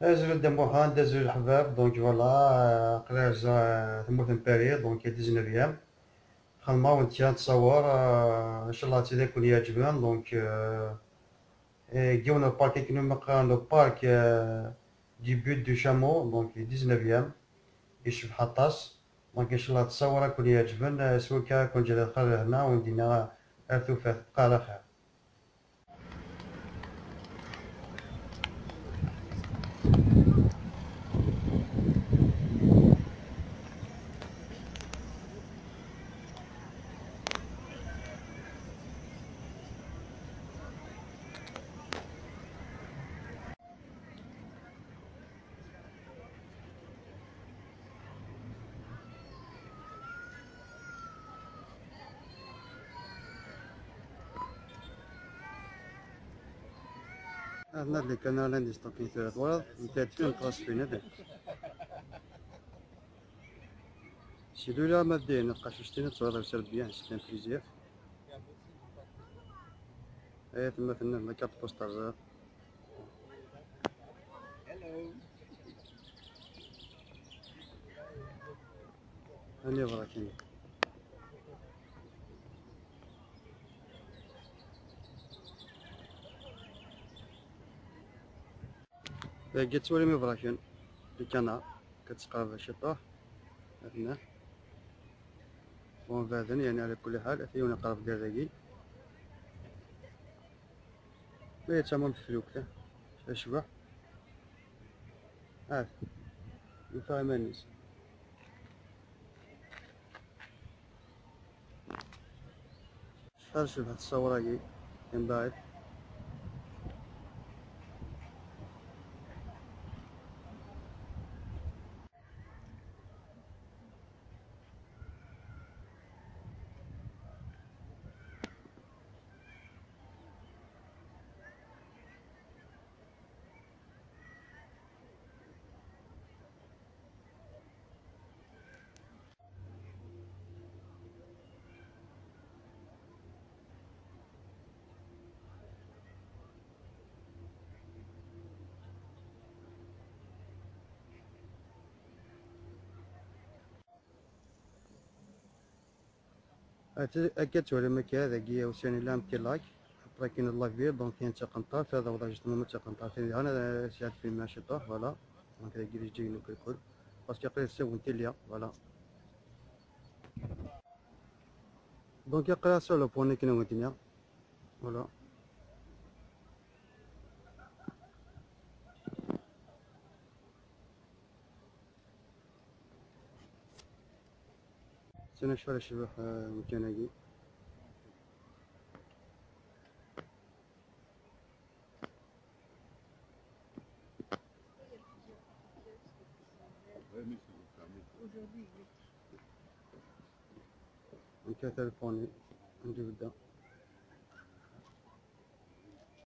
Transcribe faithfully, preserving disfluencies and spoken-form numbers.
Azul a Dda Muḥend, azul leḥbab. Donc voilà, euh, aql-i rziɣ, euh, tamurt n Paris, donc dix-neuvième. Xedmeɣ-awent kra n ttṣawer, euh, inchallah ad ken-yeɛǧben. Donc, euh, eh, deg yiwen n park akken umi qqaren le parc, euh, du Butte du Chameau, donc dix-neuvième. Yecbeḥ aṭas. Donc inchallah ttṣawer ad ken-yeɛǧben, euh, s wakka ad ken-ǧǧeɣ di lxir lehna, ur d-nniɣ ar tufat, bqa ɛla xir. Ad nadi kan ara llan di stokin tura twalaḍ, nekk ad d-fim tɣasfin ad. Si lula ma ddin lqacuc-tin ad twalaḍ s rebya, c'est un plaisir. Ay atma tenna la carte postale. Ani bɣa kini. Dagi ttwalim ibraken, les canards, ad tettqerrib ciṭuḥ. Atna. Bon, beɛden, yani, ala kulli ḥal, ata yiwen iqerreb-d ar dagi. Ma yettama am teflukt, eh? Acbeḥ. Ah, yufa iman-is. Ar cebḥet ṣṣawra-agi, mbaɛd. Akka ttwalim akka, dagi ussan ila am tilak, après kin la ville, donc il y a un certain temps, fait dans la justement un certain temps, c'est un certain film, je sais pas, voilà. Donc dagi les gens nous calculent, parce qu'après c'est un télé, voilà. Donc après ça le point qui nous tient, voilà. Sina cwara cebḥ, eh, mkan-agi. Nka telefoni, andi bedda.